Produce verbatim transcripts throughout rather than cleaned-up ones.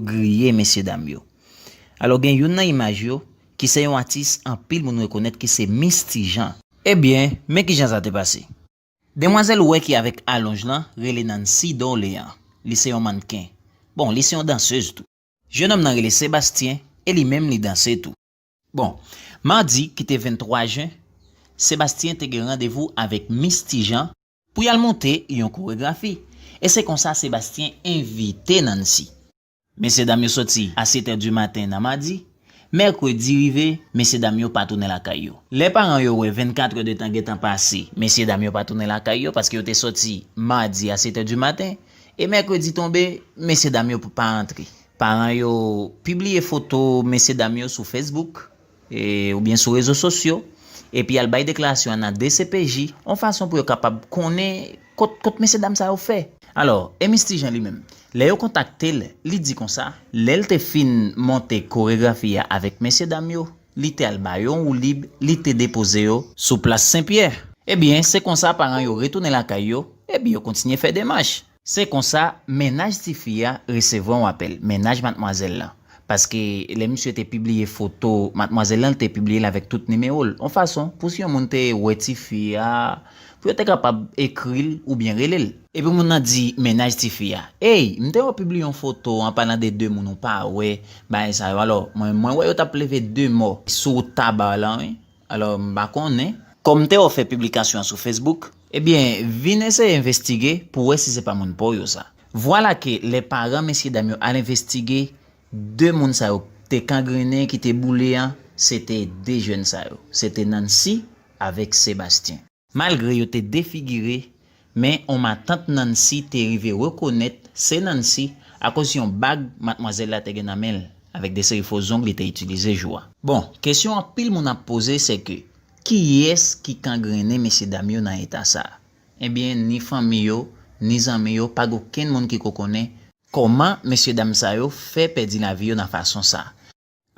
griye mesye dam yo. Alò, gen youn nan imaj yo ki se yon atis anpil moun rekonèt ki se Misty Jean. Ebyen, men kijan sa te pase. Demwazèl ou wè ki avèk alonj lan rele Nancy Dorléan. Li se yon mannken. Bon, li se yon dansez tou. Jennonm nan rele Sebastien e li menm li danse tou. Bon, madi ki te venntwa jen, Sebastien te gen randevou avèk Misty Jean pou y al monte yon koregrafi. E se konsa Sebastien envite Nancy. Mesye dam yo soti a sèt è di maten nan madi. Mèkredi rive, mesye dam yo pa tounen lakay yo. Lè paran yo wè vennkat è de tan gentan pase, mesye dam yo pa tounen lakay yo paske yo te soti madi a sèt è di maten. E mèkredi tonbe, mesye dam yo pa antre. Paran yo pibliye foto mesye dam yo sou Facebook e, oubyen sou rezo sosyo, epi al bay deklarasyon an nan D C P J, yon fason pou yo kapab konnen kot, kot mesye dam sa yo fè. Alò, e Misty Jean li menm, lè yo kontakte l, li di konsa, lè l te fin monte koregrafi a avèk mesye dam yo, li te al ba yo yon woulib, li te depoze yo sou plas Senpyè. Ebyen, se konsa paran yo retounen lakay yo, epi yo kontinye fè demach. Se konsa, mennaj tifi a resevwa yon apèl, mennaj madmwazèl lan. Paske lè misye te pibliye foto madmwazèl lan, li te pibliye l avèk tout nimewo l. Yon fason, pou si yon moun te wè tifi a, pou yo te kapab ekri l oubyen rele l. Epi moun nan di mennaj tifi a, "Ey, m te wè w pibliye yon foto an palan de de moun ou pa wè, bagay sa yo. Alò, mwen, mwen wè yo t ap leve de mò sou wout Taba lan, wi. Alò, m pa konnen. Kòm m te wè w fè piblikasyon an sou Facebook, ebyen, vin eseye envestige pou wè si se pa moun pa w yo sa." Vwala ke lè paran mesye dam yo al envestige, de moun sa yo te kangrennen, ki te boule an, se te de jèn sa yo. Se te Nancy avèk Sebastien. Malgre yo te defigire, men on matant Nancy te rive rekonèt se Nancy akoz yon bag madmwazèl la te gen nan men l, avèk de seri fo zong li te itilize jou a. Bon, kesyon anpil moun ap poze se ke, kiyès ki kangrennen mesye dam yo nan eta sa a? Ebyen, ni fanmi yo, ni zanmi yo, pa gen okenn moun ki ko konnen kòman mesye dam sa yo fè pèdi lavi yo nan fason sa a.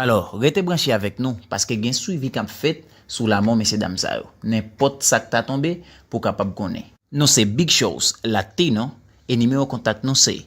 Alò, rete branche avèk nou, paske gen swivi k ap fèt sou lamò mesye dam sa yo. Nenpòt sa k ta tonbe, pou w kapab konnen. Nou se Big Shows Latino, e nimewo kontak nou se